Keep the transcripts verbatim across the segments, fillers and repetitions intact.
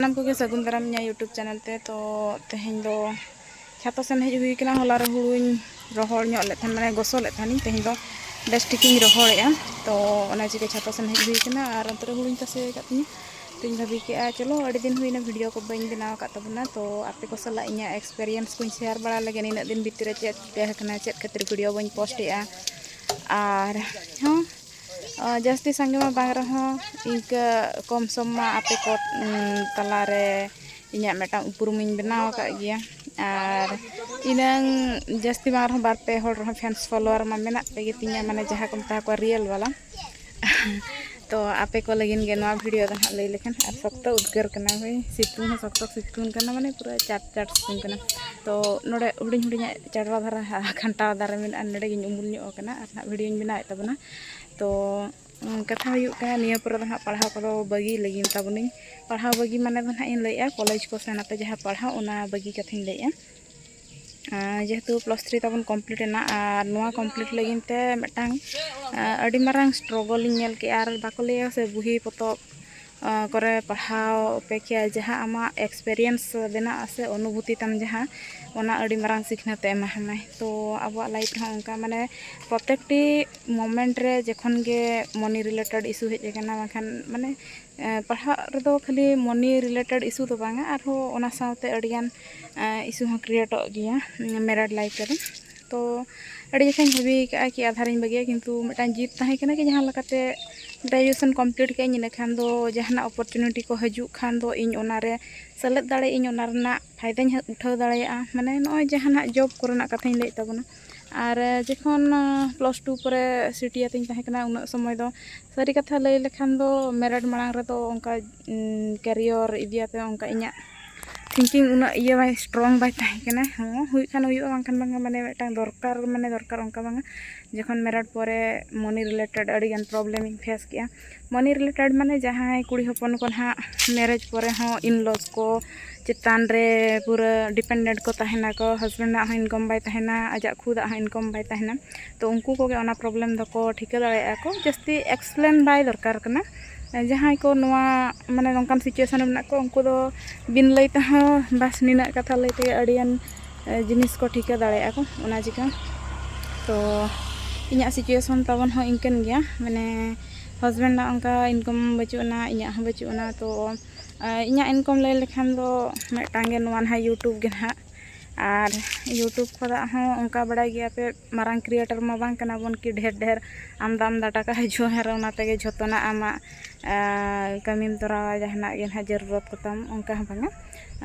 ᱥᱟᱱᱟᱢ ᱠᱚᱜᱮ ᱥᱟᱹᱜᱩᱱ ᱫᱟᱨᱟᱢ ᱤᱧᱟᱹᱜ YouTube ᱪᱮᱱᱮᱞ ᱛᱮ᱾ ᱛᱚ ᱛᱮᱦᱮᱧ ᱫᱚ ᱪᱷᱟᱛᱟ ᱥᱮᱱ ᱦᱮᱡ ᱦᱩᱭ ᱠᱟᱱᱟ᱾ ᱦᱚᱞᱟ ᱨᱮ ᱦᱩᱲᱩᱧ ᱨᱚᱦᱚᱲ ᱧᱚᱜ ᱞᱮᱫ ᱛᱟᱦᱮᱱ, ᱢᱟᱱᱮ ᱜᱚᱥᱚ ᱞᱮᱫ ᱛᱟᱦᱮᱱᱤᱧ᱾ ᱛᱮᱦᱮᱧ ᱫᱚ ᱵᱮᱥ ᱴᱷᱤᱠᱤᱧ ᱨᱚᱦᱚᱲᱮᱜᱼᱟ᱾ ᱛᱚ ᱚᱱᱟ ᱪᱤᱠᱟᱹ ᱪᱷᱟᱛᱟ ᱥᱮᱱ ᱦᱮᱡ ᱦᱩᱭ ᱠᱟᱱᱟ ᱟᱨ ᱚᱱᱛᱮ ᱨᱮ ᱦᱩᱲᱩᱧ ᱛᱟᱥᱮ ᱟᱠᱟᱫ ᱛᱤᱧᱟᱹ᱾ ᱛᱚᱧ ᱵᱷᱟᱹᱵᱤ ᱠᱮᱜᱼᱟ, ᱪᱚᱞᱚ, ᱟᱹᱰᱤ ᱫᱤᱱ ᱦᱩᱭᱱᱟ ᱵᱷᱤᱰᱤᱭᱳ ᱠᱚ ᱵᱟᱹᱧ ᱵᱮᱱᱟᱣ ᱟᱠᱟᱫ ᱛᱟᱵᱚᱱᱟ᱾ ᱛᱚ ᱟᱯᱮ ᱠᱚ ᱥᱟᱞᱟᱜ ᱤᱧᱟᱹᱜ ᱮᱠᱥᱯᱮᱨᱤᱭᱮᱱᱥ ᱠᱚᱧ ᱥᱮᱭᱟᱨ ᱵᱟᱲᱟ ᱞᱮᱜᱮ᱾ ᱱᱤᱱᱟᱹᱜ ᱫᱤᱱ ᱵᱷᱤᱛᱤᱨ ᱨᱮ ᱪᱮᱫ ᱪᱤᱠᱟᱹ ᱟᱠᱟᱱᱟ, ᱪᱮᱫ ᱠᱷᱟᱹᱛᱤᱨ ᱵᱷᱤᱰᱤᱭᱳ ᱵᱟᱹᱧ ᱯᱳᱥᱴ ᱮᱜᱼᱟ᱾ ᱟᱨ ᱦᱚᱸ ᱟᱨ ᱡᱟᱹᱥᱛᱤ ᱥᱟᱸᱜᱮ ᱢᱟ ᱵᱟᱝ ᱨᱮᱦᱚᱸ, ᱤᱱᱠᱟᱹ ᱠᱚᱢ ᱥᱚᱢ ᱢᱟ ᱟᱯᱮ ᱠᱚ, ᱩᱸ, ᱛᱟᱞᱟᱨᱮ ᱤᱧᱟᱹᱜ ᱢᱤᱫᱴᱟᱝ ᱩᱯᱨᱩᱢᱤᱧ ᱵᱮᱱᱟᱣ ᱟᱠᱟᱫ ᱜᱮᱭᱟ᱾ ᱟᱨ ᱤᱱᱟᱹᱝ ᱡᱟᱹᱥᱛᱤ ᱵᱟᱝ ᱨᱮᱦᱚᱸ ᱵᱟᱨ ᱯᱮ ᱦᱚᱲ ᱨᱮᱦᱚᱸ ᱯᱷᱮᱱᱥ ᱯᱷᱚᱞᱳᱣᱟᱨ ᱢᱟ ᱢᱮᱱᱟᱜ ᱯᱮ ᱜᱮᱛᱤᱧᱟ, ᱢᱟᱱᱮ ᱡᱟᱦᱟᱸ ᱠᱚ ᱢᱮᱛᱟ ᱠᱚᱣᱟ ᱨᱤᱭᱮᱞ ᱵᱟᱞᱟ᱾ ᱛᱚ ᱟᱯᱮ ᱠᱚ ᱞᱟᱹᱜᱤᱫ ᱜᱮ ᱱᱚᱣᱟ ᱵᱷᱤᱰᱤᱭᱳ ᱫᱚ ᱱᱟᱦᱟᱜ ᱞᱟᱹᱭ ᱞᱮᱠᱷᱟᱱ᱾ ᱟᱨ ᱥᱚᱠᱛᱚ ᱩᱫᱽᱜᱟᱹᱨ ᱠᱟᱱᱟ ᱵᱷᱟᱹᱭ, ᱥᱤᱛᱩᱝ ᱦᱚᱸ ᱥᱚᱠᱛᱚ ᱥᱤᱛᱩᱝ ᱠᱟᱱᱟ, ᱢᱟᱱᱮ ᱯᱩᱨᱟᱹ ᱪᱟᱴ ᱪᱟᱴ ᱥᱤᱛᱩᱝ ᱠᱟᱱᱟ᱾ ᱛᱚ ᱱᱚᱰᱮ ᱦᱩᱰᱤᱧ ᱦᱩᱰᱤᱧᱟᱜ ᱪᱟᱰᱨᱟ ᱫᱷᱟᱨᱟ ᱠᱷᱟᱱᱴᱟᱲ ᱫᱟᱨᱮ ᱢᱮᱱᱟᱜᱼᱟ, ᱱᱚᱰᱮ ᱜᱤᱧ ᱩᱢᱩᱞ ᱧᱚᱜ ᱟᱠᱟᱱᱟ ᱟᱨ ᱱᱟᱦᱟᱜ ᱵᱷᱤᱰᱤᱭᱳᱧ ᱵᱮᱱᱟᱣᱮᱫ ᱛᱟᱵᱚᱱᱟ᱾ ᱛᱚ ᱩᱸ, ᱠᱟᱛᱷᱟ ᱦᱩᱭᱩᱜ ᱠᱟᱱᱟ, ᱱᱤᱭᱟᱹ ᱯᱚᱨᱮ ᱫᱚ ᱱᱟᱦᱟᱜ ᱯᱟᱲᱦᱟᱣ ᱠᱚᱫᱚ ᱵᱟᱹᱜᱤ ᱞᱟᱹᱜᱤᱫ ᱛᱟᱵᱚᱱᱤᱧ᱾ ᱯᱟᱲᱦᱟᱣ ᱵᱟᱹᱜᱤ ᱢᱟᱱᱮ ᱫᱚ ᱱᱟᱦᱟᱜ ᱤᱧ ᱞᱟᱹᱭᱮᱜᱼᱟ, ᱠᱚᱞᱮᱡᱽ ᱠᱚ ᱥᱮᱱ ᱟᱯᱮ ᱡᱟᱦᱟᱸ ᱯᱟᱲᱦᱟᱣ, ᱚᱱᱟ ᱵᱟᱹᱜᱤ ᱠᱟᱛᱷᱟᱧ ᱞᱟᱹᱭᱮᱜᱼᱟ᱾ ᱟᱨ ᱡᱮᱦᱮᱛᱩ ᱯᱞᱟᱥ ᱛᱷᱨᱤ ᱛᱟᱵᱚᱱ ᱠᱚᱢᱯᱞᱤᱴ ᱮᱱᱟ, ᱟᱨ ᱱᱚᱣᱟ ᱠᱚᱢᱯᱞᱤᱴ ᱞᱟᱹᱜᱤᱫ ᱛᱮ ᱢᱤᱫᱴᱟᱝ, ᱟᱨ ᱟᱹᱰᱤ ᱢᱟᱨᱟᱝ ᱥᱴᱨᱚᱜᱚᱞ ᱤᱧ ᱧᱮᱞ ᱠᱮᱜᱼᱟ᱾ ᱟᱨ ᱵᱟᱠᱚ ᱞᱟᱹᱭᱟ ᱥᱮ, ᱵᱩᱦᱤ ᱯᱚᱛᱚᱵ, ᱟᱨ ᱠᱚᱨᱮ ᱯᱟᱲᱦᱟᱣ ᱚᱯᱮᱠᱷᱟ ᱡᱟᱦᱟᱸ ᱟᱢᱟᱜ ᱮᱠᱥᱯᱮᱨᱤᱭᱮᱱᱥ ᱵᱮᱱᱟᱜᱼᱟ ᱥᱮ, ᱚᱱᱩᱵᱷᱩᱛᱤ ᱛᱟᱢ ᱡᱟᱦᱟᱸ, ᱚᱱᱟ ᱟᱹᱰᱤ ᱢᱟᱨᱟᱝ ᱥᱤᱠᱷᱱᱟᱹᱛ ᱮ ᱮᱢᱟᱢᱟᱭ᱾ ᱛᱚ ᱟᱵᱚᱣᱟᱜ ᱞᱟᱭᱤᱯᱷ ᱨᱮᱦᱚᱸ ᱚᱱᱠᱟ, ᱢᱟᱱᱮ ᱯᱨᱚᱛᱮᱠᱴᱤ ᱢᱳᱢᱮᱱᱴ ᱨᱮ ᱡᱚᱠᱷᱚᱱ ᱜᱮ ᱢᱚᱱᱤ ᱨᱤᱞᱮᱴᱮᱰ ᱤᱥᱩ ᱦᱮᱡ ᱟᱠᱟᱱᱟ, ᱵᱟᱝᱠᱷᱟᱱ ᱢᱟᱱᱮ ᱮᱸ, ᱯᱟᱲᱦᱟᱜ ᱨᱮᱫᱚ ᱠᱷᱟᱹᱞᱤ ᱢᱚᱱᱤ ᱨᱤᱞᱮᱴᱮᱰ ᱤᱥᱩ ᱫᱚ ᱵᱟᱝᱟ, ᱟᱨᱦᱚᱸ ᱚᱱᱟ ᱥᱟᱶᱛᱮ ᱟᱹᱰᱤᱜᱟᱱ, ᱮᱸ, ᱤᱥᱩ ᱦᱚᱸ ᱠᱨᱤᱭᱮᱴᱚᱜ ᱜᱮᱭᱟ, ᱩᱸ, ᱢᱮᱨᱮᱰ ᱞᱟᱭᱤᱯᱷ ᱨᱮᱫᱚ᱾ ᱛᱚ ᱟᱹᱰᱤ ᱡᱚᱠᱷᱟᱧ ᱵᱷᱟᱹᱵᱤ ᱟᱠᱟᱫᱼᱟ ᱠᱤ ᱟᱫᱷᱟᱨᱤᱧ ᱵᱟᱹᱜᱤᱭᱟ, ᱠᱤᱱᱛᱩ ᱢᱤᱫᱴᱟᱝ ᱡᱤᱫ ᱛᱟᱦᱮᱸ ᱠᱟᱱᱟ ᱠᱤ ᱡᱟᱦᱟᱸ ᱞᱮᱠᱟᱛᱮ ᱜᱨᱮᱡᱩᱭᱮᱥᱚᱱ ᱠᱚᱢᱯᱞᱤᱴ ᱠᱟᱜ ᱟᱹᱧ, ᱤᱱᱟᱹᱠᱷᱟᱱ ᱫᱚ ᱡᱟᱦᱟᱱᱟᱜ ᱚᱯᱚᱨᱪᱩᱱᱤᱴᱤ ᱠᱚ ᱦᱤᱡᱩᱜ ᱠᱷᱟᱱ ᱫᱚ ᱤᱧ ᱚᱱᱟᱨᱮ ᱥᱮᱞᱮᱫ ᱫᱟᱲᱮᱭᱟᱜ ᱟᱹᱧ, ᱚᱱᱟ ᱨᱮᱱᱟᱜ ᱯᱷᱟᱭᱫᱟᱧ ᱦᱟ-, ᱩᱴᱷᱟᱹᱣ ᱫᱟᱲᱮᱭᱟᱜᱼᱟ᱾ ᱢᱟᱱᱮ ᱱᱚᱜᱼᱚᱭ ᱡᱟᱦᱟᱱᱟᱜ ᱡᱚᱵ ᱠᱚᱨᱮᱱᱟᱜ ᱠᱟᱛᱷᱟᱧ ᱞᱟᱹᱭᱮᱫ ᱛᱟᱵᱚᱱᱟ᱾ ᱟᱨ ᱡᱚᱠᱷᱚᱱ, ᱟᱸ, ᱯᱞᱟᱥ ᱴᱩ ᱯᱚᱨᱮ ᱥᱤᱴᱤ ᱟᱛᱤᱧ ᱛᱟᱦᱮᱸ ᱠᱟᱱᱟ, ᱩᱱᱟᱹᱜ ᱥᱚᱢᱚᱭ ᱫᱚ ᱥᱟᱹᱨᱤ ᱠᱟᱛᱷᱟ ᱞᱟᱹᱭ ᱞᱮᱠᱷᱟᱱ ᱫᱚ ᱢᱮᱨᱮᱰ ᱢᱟᱲᱟᱝ ᱨᱮᱫᱚ ᱚᱱᱠᱟ, ᱩᱸ, ᱠᱮᱨᱤᱭᱚᱨ ᱤᱫᱤ ᱟᱛᱮ ᱚᱱᱠᱟ ᱤᱧᱟᱹᱜ ᱛᱷᱤᱝᱠᱤᱝ ᱩᱱᱟᱹᱜ ᱤᱭᱟᱹ ᱵᱟᱭ ᱥᱴᱨᱚᱝ ᱵᱟᱭ ᱛᱟᱦᱮᱸ ᱠᱟᱱᱟ᱾ ᱦᱚᱸ, ᱦᱩᱭᱩᱜ ᱠᱷᱟᱱ ᱦᱩᱭᱩᱜᱼᱟ, ᱵᱟᱝᱠᱷᱟᱱ ᱵᱟᱝᱟ, ᱢᱟᱱᱮ ᱢᱤᱫᱴᱟᱝ ᱫᱚᱨᱠᱟᱨ, ᱢᱟᱱᱮ ᱫᱚᱨᱠᱟᱨ ᱚᱱᱠᱟ ᱵᱟᱝᱟ᱾ ᱡᱚᱠᱷᱚᱱ ᱢᱮᱨᱮᱰ ᱯᱚᱨᱮ ᱢᱚᱱᱤ ᱨᱤᱞᱮᱴᱮᱰ ᱟᱹᱰᱤᱜᱟᱱ ᱯᱨᱚᱵᱞᱮᱢ ᱤᱧ ᱯᱷᱮᱥ ᱠᱮᱜᱼᱟ᱾ ᱢᱚᱱᱤ ᱨᱤᱞᱮᱴᱮᱰ ᱢᱟᱱᱮ ᱡᱟᱦᱟᱸᱭ ᱠᱩᱲᱤ ᱦᱚᱯᱚᱱ ᱠᱚ ᱱᱟᱦᱟᱜ ᱢᱮᱨᱮᱡᱽ ᱯᱚᱨᱮ ᱦᱚᱸ ᱤᱱᱞᱚᱥ ᱠᱚ ᱪᱮᱛᱟᱱ ᱨᱮ ᱯᱩᱨᱟᱹ ᱰᱤᱯᱮᱱᱰᱮᱱᱴ ᱠᱚ ᱛᱟᱦᱮᱱᱟᱠᱚ, ᱦᱟᱥᱵᱮᱱᱰ ᱟᱜ ᱦᱚᱸ ᱤᱱᱠᱟᱢ ᱵᱟᱭ ᱛᱟᱦᱮᱱᱟ, ᱟᱡᱟᱜ ᱠᱷᱩᱫᱟᱜ ᱦᱚᱸ ᱤᱱᱠᱟᱢ ᱵᱟᱭ ᱛᱟᱦᱮᱱᱟ᱾ ᱛᱚ ᱩᱱᱠᱩ ᱠᱚᱜᱮ ᱚᱱᱟ ᱯᱨᱚᱵᱞᱮᱢ ᱫᱚᱠᱚ ᱴᱷᱤᱠᱟᱹ ᱫᱟᱲᱮᱭᱟᱜᱼᱟ ᱠᱚ, ᱡᱟᱹᱥᱛᱤ ᱮᱠᱥᱯᱞᱮᱱ ᱵᱟᱭ ᱫᱚᱨᱠᱟᱨ ᱠᱟᱱᱟ᱾ ᱡᱟᱦᱟᱸᱭ ᱠᱚ ᱱᱚᱣᱟ ᱢᱟᱱᱮ ᱱᱚᱝᱠᱟᱱ situation ᱨᱮ ᱢᱮᱱᱟᱜ ᱠᱚᱣᱟ, ᱩᱱᱠᱩ ᱫᱚ ᱵᱤᱱ ᱞᱟᱹᱭ ᱛᱮᱦᱚᱸ ᱵᱟᱥ ᱱᱤᱱᱟᱹᱜ ᱠᱟᱛᱷᱟ ᱞᱟᱹᱭ ᱛᱮᱜᱮ ᱟᱹᱰᱤᱜᱟᱱ ᱡᱤᱱᱤᱥ ᱠᱚ ᱴᱷᱤᱠᱟᱹ ᱫᱟᱲᱮᱭᱟᱜᱼᱟ ᱠᱚ᱾ ᱚᱱᱟ ᱪᱤᱠᱟᱹ ᱛᱚ ᱤᱧᱟᱹᱜ situation ᱛᱟᱵᱚᱱ ᱦᱚᱸ ᱤᱱᱠᱟᱹᱱ ᱜᱮᱭᱟ, ᱢᱟᱱᱮ ᱦᱟᱥᱵᱮᱱᱰᱟᱜ ᱚᱱᱠᱟ income ᱵᱟᱹᱪᱩᱜ ᱟᱱᱟ, ᱤᱧᱟᱹᱜ ᱦᱚᱸ ᱵᱟᱹᱪᱩᱜ ᱟᱱᱟ᱾ ᱛᱚ ᱤᱧᱟᱹᱜ income ᱞᱟᱹᱭ ᱞᱮᱠᱷᱟᱱ ᱫᱚ ᱢᱤᱫᱴᱟᱝ ᱜᱮ ᱱᱚᱣᱟ ᱱᱟᱦᱟᱜ YouTube ᱜᱮ ᱱᱟᱦᱟᱜ᱾ ᱟᱨ YouTube ᱠᱷᱚᱱᱟᱜ ᱦᱚᱸ ᱚᱱᱠᱟ ᱵᱟᱲᱟᱭ ᱜᱮᱭᱟ ᱯᱮ, ᱢᱟᱨᱟᱝ creator ᱢᱟ ᱵᱟᱝ ᱠᱟᱱᱟ ᱵᱚᱱ ᱠᱤ ᱰᱷᱮᱨ ᱰᱷᱮᱨ ᱟᱢᱫᱟ ᱟᱢᱫᱟ ᱴᱟᱠᱟ ᱦᱤᱡᱩᱜᱼᱟ ᱟᱨ ᱚᱱᱟ ᱛᱮᱜᱮ ᱡᱷᱚᱛᱚᱱᱟᱜ ᱟᱢᱟᱜ ᱠᱟᱹᱢᱤᱢ ᱛᱚᱨᱟᱣᱟ, ᱡᱟᱦᱟᱱᱟᱜ ᱜᱮ ᱱᱟᱦᱟᱜ ᱡᱟᱹᱨᱩᱨᱚᱛ ᱠᱚᱛᱟᱢ, ᱚᱱᱠᱟ ᱦᱚᱸ ᱵᱟᱝᱟ᱾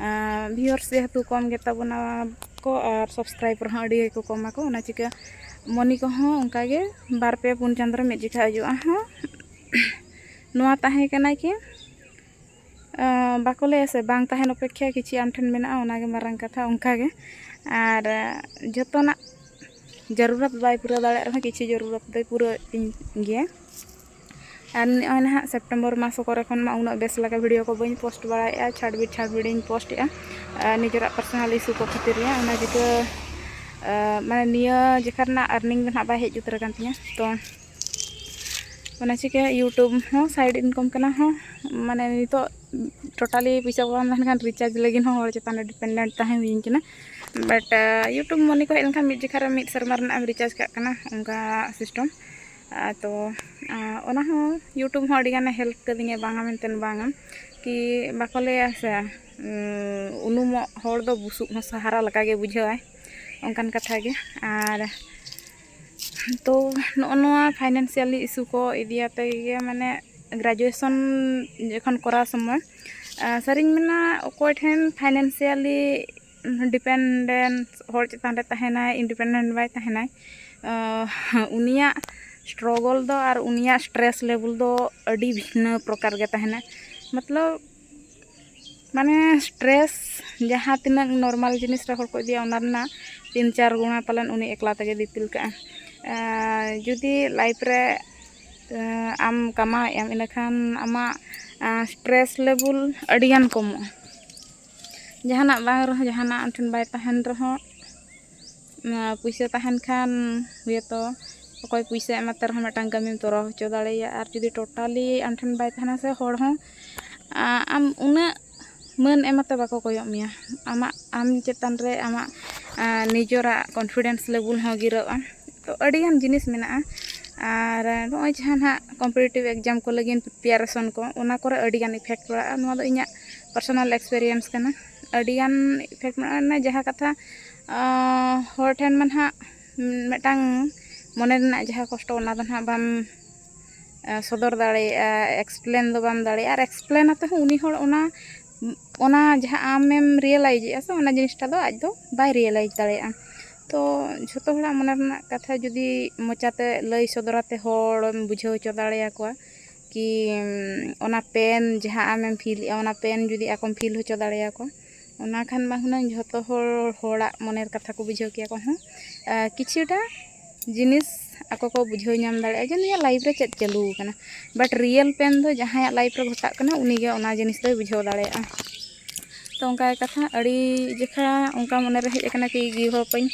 Viewers ᱡᱮᱦᱮᱛᱩ ᱠᱚᱢ ᱜᱮᱛᱟ ᱵᱚᱱᱟ ᱠᱚ ᱟᱨ subscriber ᱦᱚᱸ ᱟᱹᱰᱤ ᱜᱮᱠᱚ ᱠᱚᱢ ᱟᱠᱚ, ᱚᱱᱟ ᱪᱤᱠᱟᱹ ᱢᱚᱱᱤ ᱠᱚᱦᱚᱸ ᱚᱱᱠᱟᱜᱮ ᱵᱟᱨ ᱯᱮ ᱯᱩᱱ ᱪᱟᱸᱫᱳ ᱨᱮ ᱢᱤᱫ ᱡᱚᱠᱷᱟ ᱦᱤᱡᱩᱜᱼᱟ ᱦᱚᱸ᱾ ᱱᱚᱣᱟ ᱛᱟᱦᱮᱸ ᱠᱟᱱᱟ ᱠᱤ ᱵᱟᱠᱚ ᱞᱟᱹᱭᱟ ᱥᱮ, ᱵᱟᱝ ᱛᱟᱦᱮᱱ ᱚᱯᱮᱠᱠᱷᱟ ᱠᱤᱪᱷᱤ ᱟᱢ ᱴᱷᱮᱱ ᱢᱮᱱᱟᱜᱼᱟ, ᱚᱱᱟᱜᱮ ᱢᱟᱨᱟᱝ ᱠᱟᱛᱷᱟ᱾ ᱚᱱᱠᱟᱜᱮ ᱟᱨ ᱡᱚᱛᱚᱱᱟᱜ ᱡᱟᱹᱨᱩᱨᱟᱛ ᱵᱟᱭ ᱯᱩᱨᱟᱹᱣ ᱫᱟᱲᱮᱭᱟᱜ ᱨᱮᱦᱚᱸ ᱠᱤᱪᱷᱩ ᱡᱟᱹᱨᱩᱨᱟᱛ ᱫᱚᱭ ᱯᱩᱨᱟᱹᱣ ᱛᱤᱧ ᱜᱮᱭᱟ᱾ ᱟᱨ ᱱᱚᱜᱼᱚᱭ ᱱᱟᱦᱟᱜ September ᱢᱟᱥ ᱠᱚᱨᱮ ᱠᱷᱚᱱ ᱢᱟ ᱩᱱᱟᱹᱜ ᱵᱮᱥ ᱞᱮᱠᱟ video ᱠᱚ ᱵᱟᱹᱧ post ᱵᱟᱲᱟᱭᱮᱫᱼᱟ, ᱪᱷᱟᱴᱵᱤᱴ ᱪᱷᱟᱴᱵᱤᱴ ᱤᱧ post ᱮᱫᱼᱟ᱾ ᱱᱤᱡᱮᱨᱟᱜ personal issue ᱠᱚ ᱠᱷᱟᱹᱛᱤᱨ ᱜᱮ, ᱚᱱᱟ ᱪᱤᱠᱟᱹ ᱢᱟᱱᱮ ᱱᱤᱭᱟᱹ ᱡᱮᱠᱷᱟ ᱨᱮᱱᱟᱜ earning ᱫᱚ ᱱᱟᱦᱟᱜ ᱵᱟᱭ ᱦᱮᱡ ᱩᱛᱟᱹᱨ ᱟᱠᱟᱱ ᱛᱤᱧᱟᱹ᱾ ᱛᱚ ᱚᱱᱟ ᱪᱤᱠᱟᱹ YouTube ᱦᱚᱸ side income ᱠᱟᱱᱟ ᱦᱚᱸ, ᱢᱟᱱᱮ ᱱᱤᱛᱚᱜ totally ᱯᱚᱭᱥᱟ ᱠᱚ ᱵᱟᱝ ᱛᱟᱦᱮᱱ ᱠᱷᱟᱱ recharge ᱞᱟᱹᱜᱤᱫ ᱦᱚᱸ ᱦᱚᱲ ᱪᱮᱛᱟᱱ ᱨᱮ dependent ᱛᱟᱦᱮᱸ ᱦᱩᱭᱟᱹᱧ ᱠᱟᱱᱟ᱾ But YouTube ᱢᱚᱱᱤ ᱠᱚ ᱦᱮᱡ ᱞᱮᱱᱠᱷᱟᱱ ᱢᱤᱫ ᱡᱮᱠᱷᱟ ᱨᱮ ᱢᱤᱫ ᱥᱮᱨᱢᱟ ᱨᱮᱱᱟᱜ ᱮᱢ recharge ᱠᱟᱜ ᱠᱟᱱᱟ, ᱚᱱᱠᱟ system᱾ ᱛᱚ ᱚᱱᱟ ᱦᱚᱸ YouTube ᱦᱚᱸ ᱟᱹᱰᱤᱜᱟᱱᱮ help ᱠᱟᱹᱫᱤᱧᱟ, ᱵᱟᱝᱟ ᱢᱮᱱᱛᱮ ᱵᱟᱝᱟ᱾ ᱠᱤ ᱵᱟᱠᱚ ᱞᱟᱹᱭᱟ ᱥᱮ, ᱩᱱᱩᱢᱚᱜ ᱦᱚᱲ ᱫᱚ ᱵᱩᱥᱩᱵ ᱦᱚᱸ ᱥᱟᱦᱟᱨᱟ ᱞᱮᱠᱟᱜᱮ ᱵᱩᱡᱷᱟᱹᱣᱟᱭ, ᱚᱱᱠᱟᱱ ᱠᱟᱛᱷᱟ ᱜᱮ᱾ ᱟᱨ ᱛᱚ ᱱᱚᱜᱼᱚ ᱱᱚᱣᱟ financially issue ᱠᱚ ᱤᱫᱤᱭᱟᱛᱮ ᱜᱮ, ᱢᱟᱱᱮ graduation ᱡᱚᱠᱷᱚᱱ ᱠᱚᱨᱟᱣ ᱥᱚᱢᱚᱭ ᱥᱟᱹᱨᱤᱧ ᱢᱮᱱᱟ, ᱚᱠᱚᱭ ᱴᱷᱮᱱ financially dependent, ᱦᱚᱲ ᱪᱮᱛᱟᱱ ᱨᱮ ᱛᱟᱦᱮᱱᱟᱭ, independent ᱵᱟᱭ ᱛᱟᱦᱮᱱᱟᱭ, ᱩᱱᱤᱭᱟᱜ struggle ᱫᱚ ᱟᱨ ᱩᱱᱤᱭᱟᱜ stress level ᱫᱚ ᱟᱹᱰᱤ ᱵᱷᱤᱱᱟᱹ ᱯᱨᱚᱠᱟᱨ ᱜᱮ ᱛᱟᱦᱮᱱᱟ᱾ ᱢᱚᱛᱞᱚᱵ ᱢᱟᱱᱮ stress ᱡᱟᱦᱟᱸ ᱛᱤᱱᱟᱹᱜ normal ᱡᱤᱱᱤᱥ ᱨᱮ ᱦᱚᱲ ᱠᱚ ᱤᱫᱤᱭᱟ, ᱚᱱᱟ ᱨᱮᱱᱟᱜ ᱛᱤᱱ ᱪᱟᱨ ᱜᱩᱬᱟ ᱯᱟᱞᱮᱱ ᱩᱱᱤ ᱮᱠᱞᱟ ᱛᱮᱜᱮ ᱫᱤᱯᱤᱞ ᱠᱟᱜᱼᱟ᱾ ᱡᱩᱫᱤ life ᱨᱮ ᱟᱢ ᱠᱟᱢᱟᱣᱮᱫ ᱟᱢ, ᱤᱱᱟᱹᱠᱷᱟᱱ ᱟᱢᱟᱜ stress level ᱟᱹᱰᱤᱜᱟᱱ ᱠᱚᱢᱚᱜᱼᱟ᱾ ᱡᱟᱦᱟᱱᱟᱜ ᱵᱟᱝ ᱨᱮᱦᱚᱸ, ᱡᱟᱦᱟᱱᱟᱜ ᱟᱢ ᱴᱷᱮᱱ ᱵᱟᱭ ᱛᱟᱦᱮᱱ ᱨᱮᱦᱚᱸ, ᱯᱩᱭᱥᱟᱹ ᱛᱟᱦᱮᱱ ᱠᱷᱟᱱ ᱦᱩᱭᱛᱚ ᱚᱠᱚᱭ ᱯᱩᱭᱥᱟᱹ ᱮᱢᱟᱛᱮ ᱨᱮᱦᱚᱸ ᱢᱤᱫᱴᱟᱝ ᱠᱟᱹᱢᱤᱢ ᱛᱚᱨᱟᱣ ᱦᱚᱪᱚ ᱫᱟᱲᱮᱭᱟᱜᱼᱟ᱾ ᱟᱨ ᱡᱩᱫᱤ totally ᱟᱢ ᱴᱷᱮᱱ ᱵᱟᱭ ᱛᱟᱦᱮᱱᱟ ᱥᱮ, ᱦᱚᱲ ᱦᱚᱸ ᱟᱢ ᱩᱱᱟᱹᱜ ᱢᱟᱹᱱ ᱮᱢᱟᱛᱮ ᱵᱟᱠᱚ ᱠᱚᱭᱚᱜ ᱢᱮᱭᱟ᱾ ᱟᱢᱟᱜ, ᱟᱢ ᱪᱮᱛᱟᱱ ᱨᱮ ᱟᱢᱟᱜ ᱱᱤᱡᱚᱨᱟᱜ confidence level ᱦᱚᱸ ᱜᱤᱨᱟᱹᱜᱼᱟ᱾ ᱛᱚ ᱟᱹᱰᱤᱜᱟᱱ ᱡᱤᱱᱤᱥ ᱢᱮᱱᱟᱜᱼᱟ᱾ ᱟᱨ ᱱᱚᱜᱼᱚᱭ ᱡᱟᱦᱟᱸ ᱱᱟᱦᱟᱜ competitive exam ᱠᱚ ᱞᱟᱹᱜᱤᱫ preparation ᱠᱚ, ᱚᱱᱟ ᱠᱚᱨᱮ ᱟᱹᱰᱤᱜᱟᱱ effect ᱯᱟᱲᱟᱜᱼᱟ᱾ ᱱᱚᱣᱟ ᱫᱚ ᱤᱧᱟᱹᱜ personal experience ᱠᱟᱱᱟ᱾ ᱟᱹᱰᱤᱜᱟᱱ effect ᱢᱮᱱᱟᱜᱼᱟ᱾ ᱡᱟᱦᱟᱸ ᱠᱟᱛᱷᱟ ᱦᱚᱲ ᱴᱷᱮᱱ ᱢᱟ ᱱᱟᱦᱟᱜ ᱢᱤᱫᱴᱟᱝ ᱢᱚᱱᱮ ᱨᱮᱱᱟᱜ ᱡᱟᱦᱟᱸ ᱠᱚᱥᱴᱚ, ᱚᱱᱟ ᱫᱚ ᱱᱟᱦᱟᱜ ᱵᱟᱢ ᱥᱚᱫᱚᱨ ᱫᱟᱲᱮᱭᱟᱜᱼᱟ, explain ᱫᱚ ᱵᱟᱢ ᱫᱟᱲᱮᱭᱟᱜᱼᱟ᱾ ᱟᱨ explain ᱟᱛᱮ ᱦᱚᱸ ᱩᱱᱤ ᱦᱚᱲ ᱚᱱᱟ, ᱚᱱᱟ ᱡᱟᱦᱟᱸ ᱟᱢᱮᱢ realizeᱮᱫᱼᱟ ᱥᱮ, ᱚᱱᱟ ᱡᱤᱱᱤᱥᱴᱟ ᱫᱚ ᱟᱡ ᱫᱚ ᱵᱟᱭ realize ᱫᱟᱲᱮᱭᱟᱜᱼᱟ᱾ ᱛᱚ ᱡᱷᱚᱛᱚ ᱦᱚᱲᱟᱜ ᱢᱚᱱᱮ ᱨᱮᱱᱟᱜ ᱠᱟᱛᱷᱟ ᱡᱩᱫᱤ ᱢᱚᱪᱟᱛᱮ ᱞᱟᱹᱭ ᱥᱚᱫᱚᱨ ᱟᱛᱮ ᱦᱚᱲᱮᱢ ᱵᱩᱡᱷᱟᱹᱣ ᱦᱚᱪᱚ ᱫᱟᱲᱮᱭᱟᱠᱚᱣᱟ ᱠᱤ ᱚᱱᱟ pain ᱡᱟᱦᱟᱸ ᱟᱢᱮᱢ feelᱮᱫᱼᱟ, ᱚᱱᱟ pain ᱡᱩᱫᱤ ᱟᱠᱚᱢ feel ᱦᱚᱪᱚ ᱫᱟᱲᱮᱭᱟᱠᱚᱣᱟ, ᱚᱱᱟ ᱠᱷᱟᱱ ᱢᱟ ᱦᱩᱱᱟᱹᱝ ᱡᱷᱚᱛᱚ ᱦᱚᱲ, ᱦᱚᱲᱟᱜ ᱢᱚᱱᱮᱨ ᱠᱟᱛᱷᱟ ᱠᱚ ᱵᱩᱡᱷᱟᱹᱣ ᱠᱮᱭᱟ ᱠᱚ ᱦᱚᱸ᱾ ᱠᱤᱪᱷᱩᱴᱟ ᱡᱤᱱᱤᱥ ᱟᱠᱚ ᱠᱚ ᱵᱩᱡᱷᱟᱹᱣ ᱧᱟᱢ ᱫᱟᱲᱮᱭᱟᱜᱼᱟ ᱡᱮ ᱱᱩᱭᱟᱜ life ᱨᱮ ᱪᱮᱫ ᱪᱟᱹᱞᱩ ᱟᱠᱟᱱᱟ᱾ But real pain ᱫᱚ ᱡᱟᱦᱟᱸᱭᱟᱜ life ᱨᱮ ᱜᱷᱚᱴᱟᱜ ᱠᱟᱱᱟ, ᱩᱱᱤᱜᱮ ᱚᱱᱟ ᱡᱤᱱᱤᱥ ᱫᱚᱭ ᱵᱩᱡᱷᱟᱹᱣ ᱫᱟᱲᱮᱭᱟᱜᱼᱟ᱾ ᱛᱚ ᱚᱱᱠᱟ ᱜᱮ ᱠᱟᱛᱷᱟ, ᱟᱹᱰᱤ ᱡᱚᱠᱷᱟ ᱚᱱᱠᱟ ᱢᱚᱱᱮᱨᱮ ᱦᱮᱡ ᱟᱠᱟᱱᱟ ᱠᱤ give up ᱟᱹᱧ,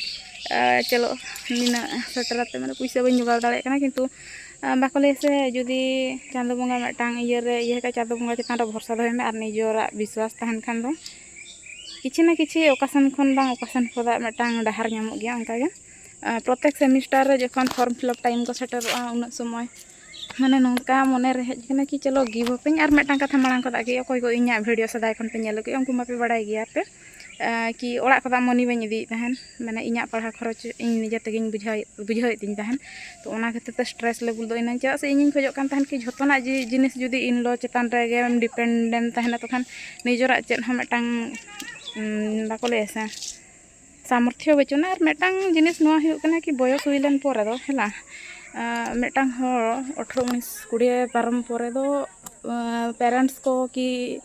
ᱪᱚᱞᱚ ᱱᱤᱱᱟᱹᱜ ᱥᱮᱴᱮᱨ ᱟᱛᱮ ᱢᱟᱱᱮ ᱯᱩᱭᱥᱟᱹ ᱵᱟᱹᱧ ᱡᱚᱜᱟᱲ ᱫᱟᱲᱮᱭᱟᱜ ᱠᱟᱱᱟ, ᱠᱤᱱᱛᱩ ᱵᱟᱠᱚ ᱞᱟᱹᱭᱟ ᱥᱮ, ᱡᱩᱫᱤ ᱪᱟᱸᱫᱳ ᱵᱚᱸᱜᱟ ᱢᱤᱫᱴᱟᱝ ᱤᱭᱟᱹᱨᱮ ᱤᱭᱟᱹ ᱠᱟᱜ, ᱪᱟᱸᱫᱳ ᱵᱚᱸᱜᱟ ᱪᱮᱛᱟᱱ ᱨᱮ ᱵᱷᱚᱨᱥᱟ ᱫᱚᱦᱚᱭ ᱢᱮ ᱟᱨ ᱱᱤᱡᱮᱨᱟᱜ ᱵᱤᱥᱣᱟᱥ ᱛᱟᱦᱮᱱ ᱠᱷᱟᱱ ᱫᱚ ᱠᱤᱪᱷᱩ ᱱᱟ ᱠᱤᱪᱷᱩ ᱚᱠᱟ ᱥᱮᱱ ᱠᱷᱚᱱ ᱵᱟᱝ ᱚᱠᱟ ᱥᱮᱱ ᱠᱷᱚᱱᱟᱜ ᱢᱤᱫᱴᱟᱝ ᱰᱟᱦᱟᱨ ᱧᱟᱢᱚᱜ ᱜᱮᱭᱟ᱾ ᱚᱱᱠᱟᱜᱮ ᱯᱨᱚᱛᱮᱠ semester ᱨᱮ ᱡᱚᱠᱷᱚᱱ form fill up time ᱠᱚ ᱥᱮᱴᱮᱨᱚᱜᱼᱟ, ᱩᱱᱟᱹᱜ ᱥᱚᱢᱚᱭ ᱢᱟᱱᱮ ᱱᱚᱝᱠᱟ ᱢᱚᱱᱮᱨᱮ ᱦᱮᱡ ᱟᱠᱟᱱᱟ ᱠᱤ ᱪᱚᱞᱚ give up ᱟᱹᱧ᱾ ᱟᱨ ᱢᱤᱫᱴᱟᱝ ᱠᱟᱛᱷᱟ ᱢᱟᱲᱟᱝ ᱠᱷᱚᱱᱟᱜ ᱜᱮ, ᱚᱠᱚᱭ ᱠᱚ ᱤᱧᱟᱹᱜ video ᱥᱮᱫᱟᱭ ᱠᱷᱚᱱ ᱯᱮ ᱧᱮᱞ ᱟᱹᱜᱩᱭᱟ, ᱩᱱᱠᱩ ᱢᱟᱯᱮ ᱵᱟᱲᱟᱭ ᱜᱮᱭᱟ ᱯᱮ, ᱠᱤ ᱚᱲᱟᱜ ᱠᱷᱚᱱᱟᱜ money ᱵᱟᱹᱧ ᱤᱫᱤᱭᱮᱫ ᱛᱟᱦᱮᱱ, ᱢᱟᱱᱮ ᱤᱧᱟᱹᱜ ᱯᱟᱲᱦᱟᱣ ᱠᱷᱚᱨᱚᱪ ᱤᱧ ᱱᱤᱡᱮ ᱛᱮᱜᱮᱧ ᱵᱩᱡᱷᱟᱹᱣ, ᱵᱩᱡᱷᱟᱹᱣᱮᱫ ᱛᱤᱧ ᱛᱟᱦᱮᱱ᱾ ᱛᱚ ᱚᱱᱟ ᱠᱷᱟᱹᱛᱤᱨ ᱛᱮ stress level ᱫᱚ ᱤᱱᱟᱹᱧ, ᱪᱮᱫᱟᱜ ᱥᱮ ᱤᱧᱤᱧ ᱠᱷᱚᱡᱚᱜ ᱠᱟᱱ ᱛᱟᱦᱮᱱ ᱠᱤ ᱡᱷᱚᱛᱚᱱᱟᱜ ᱡᱤ-, ᱡᱤᱱᱤᱥ ᱡᱩᱫᱤ in-law ᱪᱮᱛᱟᱱ ᱨᱮᱜᱮᱢ depend ᱮᱢ ᱛᱟᱦᱮᱱᱟ, ᱛᱚᱠᱷᱟᱱ ᱱᱤᱡᱮᱨᱟᱜ ᱪᱮᱫ ᱦᱚᱸ ᱢᱤᱫᱴᱟᱝ, ᱩᱸ, ᱵᱟᱠᱚ ᱞᱟᱹᱭᱟ ᱥᱮ, ᱥᱟᱢᱚᱨᱛᱷᱚ ᱵᱟᱹᱪᱩᱜᱼᱟ᱾ ᱟᱨ ᱢᱤᱫᱴᱟᱝ ᱡᱤᱱᱤᱥ ᱱᱚᱣᱟ ᱦᱩᱭᱩᱜ ᱠᱟᱱᱟ ᱠᱤ ᱵᱚᱭᱚᱥ ᱦᱩᱭ ᱞᱮᱱ ᱯᱚᱨᱮ ᱫᱚ, ᱦᱮᱸ, ᱟᱸ, ᱢᱤᱫᱴᱟᱝ ᱦᱚᱲ ᱟᱴᱷᱨᱚ ᱩᱱᱤᱥ ᱠᱩᱲᱤ ᱯᱟᱨᱚᱢ ᱯᱚᱨᱮ ᱫᱚ, ᱟᱸ, parents ᱠᱚ ᱠᱤ,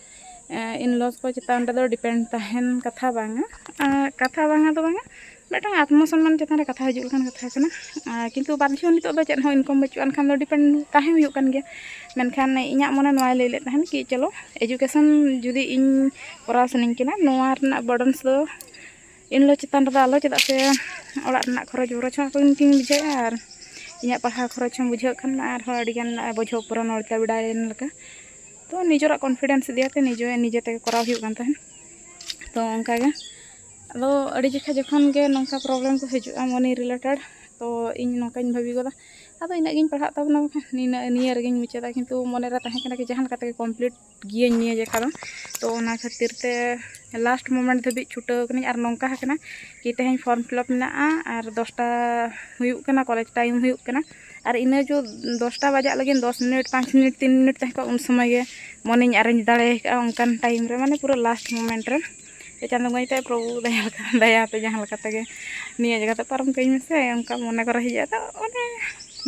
ᱟᱸ, in-laws ᱠᱚ ᱪᱮᱛᱟᱱ ᱨᱮᱫᱚ depend ᱛᱟᱦᱮᱱ ᱠᱟᱛᱷᱟ ᱵᱟᱝᱟ᱾ ᱟᱸ, ᱠᱟᱛᱷᱟ ᱵᱟᱝᱟ ᱫᱚ ᱵᱟᱝᱟ, ᱢᱤᱫᱴᱟᱝ ᱟᱛᱢᱚ ᱥᱚᱱᱢᱟᱱ ᱪᱮᱛᱟᱱ ᱨᱮ ᱠᱟᱛᱷᱟ ᱦᱤᱡᱩᱜ ᱞᱮᱠᱟᱱ ᱠᱟᱛᱷᱟ ᱠᱟᱱᱟ᱾ ᱟᱸ, ᱠᱤᱱᱛᱩ ᱵᱟᱫᱽᱫᱷᱚ ᱱᱤᱛᱚᱜ ᱫᱚ ᱪᱮᱫ ᱦᱚᱸ income ᱵᱟᱹᱪᱩᱜ ᱟᱱ ᱠᱷᱟᱱ ᱫᱚ depend ᱛᱟᱦᱮᱸ ᱦᱩᱭᱩᱜ ᱠᱟᱱ ᱜᱮᱭᱟ᱾ ᱢᱮᱱᱠᱷᱟᱱ ᱤᱧᱟᱹᱜ ᱢᱚᱱᱮ ᱱᱚᱣᱟᱭ ᱞᱟᱹᱭ ᱞᱮᱫ ᱛᱟᱦᱮᱱ ᱠᱤ ᱪᱚᱞᱚ education ᱡᱩᱫᱤ ᱤᱧ ᱠᱚᱨᱟᱣ ᱥᱟᱱᱟᱧ ᱠᱟᱱᱟ, ᱱᱚᱣᱟ ᱨᱮᱱᱟᱜ burdens ᱫᱚ in-law ᱪᱮᱛᱟᱱ ᱨᱮᱫᱚ ᱟᱞᱚ, ᱪᱮᱫᱟᱜ ᱥᱮ ᱚᱲᱟᱜ ᱨᱮᱱᱟᱜ ᱠᱷᱚᱨᱚᱪ ᱵᱚᱨᱚᱪ ᱦᱚᱸ ᱟᱠᱚ ᱜᱮᱠᱤᱱ ᱵᱩᱡᱷᱟᱹᱣᱮᱫᱼᱟ᱾ ᱟᱨ ᱤᱧᱟᱹᱜ ᱯᱟᱲᱦᱟᱣ ᱠᱷᱚᱨᱚᱪ ᱦᱚᱸ ᱵᱩᱡᱷᱟᱹᱜ ᱠᱟᱱᱟ, ᱟᱨᱦᱚᱸ ᱟᱹᱰᱤᱜᱟᱱ ᱵᱚᱡᱷᱚ ᱯᱩᱨᱚᱱ ᱚᱞ ᱪᱟᱵᱤᱰᱟᱭᱮᱱ ᱞᱮᱠᱟ᱾ ᱛᱚ ᱱᱤᱡᱮᱨᱟᱜ confidence ᱤᱫᱤᱭᱟᱛᱮ ᱱᱤᱡᱮ ᱱᱤᱡᱮ ᱛᱮᱜᱮ ᱠᱚᱨᱟᱣ ᱦᱩᱭᱩᱜ ᱠᱟᱱ ᱛᱟᱦᱮᱸᱫ᱾ ᱛᱚ ᱚᱱᱠᱟᱜᱮ ᱟᱫᱚ ᱟᱹᱰᱤ ᱡᱚᱠᱷᱟ ᱡᱚᱠᱷᱚᱱ ᱜᱮ ᱱᱚᱝᱠᱟ problem ᱠᱚ ᱦᱤᱡᱩᱜᱼᱟ money related, ᱛᱚ ᱤᱧ ᱱᱚᱝᱠᱟᱧ ᱵᱷᱟᱹᱵᱤ ᱜᱚᱫᱟ, ᱟᱫᱚ ᱤᱱᱟᱹᱜ ᱜᱤᱧ ᱯᱟᱲᱦᱟᱜ ᱛᱟᱵᱚᱱᱟ, ᱵᱟᱠᱷᱟᱱ ᱱᱤᱱᱟᱹᱜ ᱱᱤᱭᱟᱹ ᱨᱮᱜᱮᱧ ᱢᱩᱪᱟᱹᱫᱟ᱾ ᱠᱤᱱᱛᱩ ᱢᱚᱱᱮᱨᱮ ᱛᱟᱦᱮᱸ ᱠᱟᱱᱟ ᱠᱤ ᱡᱟᱦᱟᱸ ᱞᱮᱠᱟ ᱛᱮᱜᱮ complete ᱜᱤᱭᱟᱹᱧ ᱱᱤᱭᱟᱹ ᱡᱚᱠᱷᱟ ᱫᱚ᱾ ᱛᱚ ᱚᱱᱟ ᱠᱷᱟᱹᱛᱤᱨ ᱛᱮ last moment ᱫᱷᱟᱹᱵᱤᱡ ᱪᱷᱩᱴᱟᱹᱣ ᱠᱟᱹᱱᱟᱹᱧ᱾ ᱟᱨ ᱱᱚᱝᱠᱟ ᱟᱠᱟᱱᱟ ᱠᱤ ᱛᱮᱦᱮᱧ form fill up ᱢᱮᱱᱟᱜᱼᱟ ᱟᱨ ᱫᱚᱥᱴᱟ ᱦᱩᱭᱩᱜ ᱠᱟᱱᱟ, college time ᱦᱩᱭᱩᱜ ᱠᱟᱱᱟ, ᱟᱨ ᱤᱱᱟᱹ ᱡᱚ ᱫᱚᱥᱴᱟ ᱵᱟᱡᱟᱜ ᱞᱟᱹᱜᱤᱫ ᱫᱚᱥ ᱢᱤᱱᱤᱴ, ᱯᱟᱸᱪ ᱢᱤᱱᱤᱴ, ᱛᱤᱱ ᱢᱤᱱᱤᱴ ᱛᱟᱦᱮᱸ ᱠᱚᱜᱼᱟ, ᱩᱱ ᱥᱚᱢᱚᱭ ᱜᱮ ᱢᱚᱱᱮᱧ arrange ᱫᱟᱲᱮ ᱟᱠᱟᱫᱼᱟ ᱚᱱᱠᱟᱱ time ᱨᱮ, ᱢᱟᱱᱮ ᱯᱩᱨᱟᱹ last moment ᱨᱮ᱾ ᱪᱟᱸᱫᱳ ᱵᱚᱸᱜᱟ ᱛᱮ ᱯᱨᱚᱵᱷᱩ ᱫᱟᱭᱟ ᱞᱮᱠᱟ, ᱫᱟᱭᱟ ᱛᱮ ᱡᱟᱦᱟᱸ ᱞᱮᱠᱟ ᱛᱮᱜᱮ ᱱᱤᱭᱟᱹ ᱡᱟᱭᱜᱟ ᱛᱮ ᱯᱟᱨᱚᱢ ᱠᱟᱹᱧ ᱢᱮᱥᱮ, ᱚᱱᱠᱟ ᱢᱚᱱᱮ ᱠᱚᱨᱮ ᱦᱤᱡᱩᱜᱼᱟ᱾ ᱛᱚ ᱚᱱᱮ